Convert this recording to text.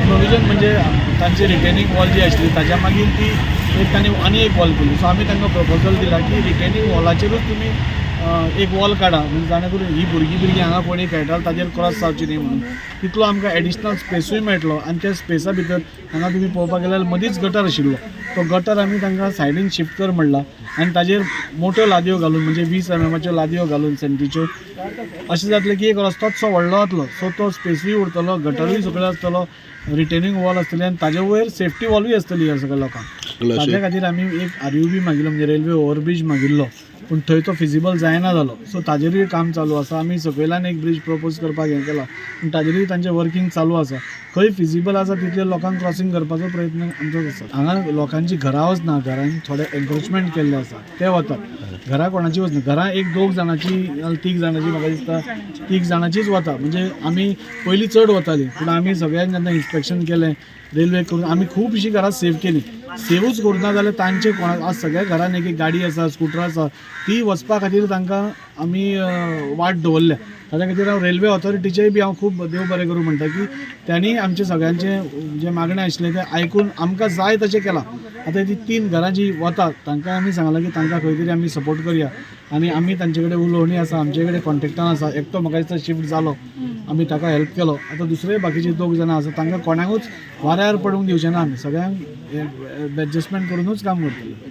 Provision म्हणजे तांची retaining wall जी आशिल्ली, ताच्या मागीर ती एक तांणी आनी एक वॉल केली. सो आमी तांकां प्रपोजल दिला की रिटेनिंग वॉलाचेरूच तुमी एक वॉल काडा, म्हणजे जाणे करून ही भुरगीं बिरगीं हांगा कोणी खेळटा ताजेर क्रॉस जावची न्ही म्हणून. तितलो आमकां एडिशनल स्पेसूय मेळटलो आनी त्या स्पेसा भितर हांगा तुमी पळोवपाक गेल्यार मदींच गटर आशिल्लो. तो गटर आमी तांकां सायडीन शिफ्ट कर म्हणला आनी ताजेर मोट्यो लादयो घालून, म्हणजे 20 एमएमाच्यो लादयो घालून सेंटीच्यो, अशें जातलें की एक रस्तोच सो व्हडलो जातलो. सो तो स्पेसूय उरतलो, गटरूय सगळें आसतलो, रिटेनिंग वॉल आसतली आनी ताजे वयर सेफ्टी वॉलूय आसतली ह्या सगळ्या लोकांक. ताज्या खातीर आमी एक आरयूबी मागिल्लो, म्हणजे रेल्वे ओवरब्रीज मागिल्लो, पूण थंय तो फिजिबल जायना जालो. सो ताजेरूय काम चालू आसा. आमी सकयल्यान एक ब्रीज प्रपोज करपाक हें केलां, पूण ताजेरूय तांचें वर्कींग चालू आसा. खंय फिजिबल आसा तितले लोकांक क्रॉसींग करपाचो प्रयत्न आमचो आसा. हांगा लोकांची घरां वचना, घरांत थोडे एन्क्रोचमेंट केल्ले आसा, ते वतात. घरां कोणाची वचना, घरां एक दोग जाणांची नाजाल्यार तीग जाणांची, म्हाका दिसता तीग जाणांचीच वता. म्हणजे आमी पयलीं चड वतालीं, पूण आमी सगळ्यांक जेन्ना इन्स्पेक्शन केलें रेल्वे करून, आमी खुबशीं घरां सेव केलीं. सेवूच करूं ना जाल्यार तांचे कोणा आज सगळ्या घरान एक एक गाडी आसा, स्कुटर आसा, ती वचपा खातीर तांकां आमी वाट दवरल्या. ताच्या खातीर हांव रेल्वे ऑथॉरिटीचेय बी हांव खूब देव बरें करूं म्हणटा की त्यांनी आमचे सगळ्यांचे जे मागणें आशिल्लें तें आयकून आमकां जाय तशें केलां. आतां ती तीन घरां जीं वतात, तांकां आमी सांगलां की तांकां खंय तरी आमी सपोर्ट करया आनी आमी तांचे कडेन उलोवणी आसा, आमचे कडेन कॉन्टेक्टान आसा. एकटो म्हाका दिसता शिफ्ट जालो, आमी ताका हेल्प केलो. आतां दुसरे बाकीचे दोग जाणां आसा, तांकां कोणाकूच वाऱ्यार पडूंक दिवचे ना. आमी सगळ्यांक एडजस्टमेंट करुनूच काम करतले.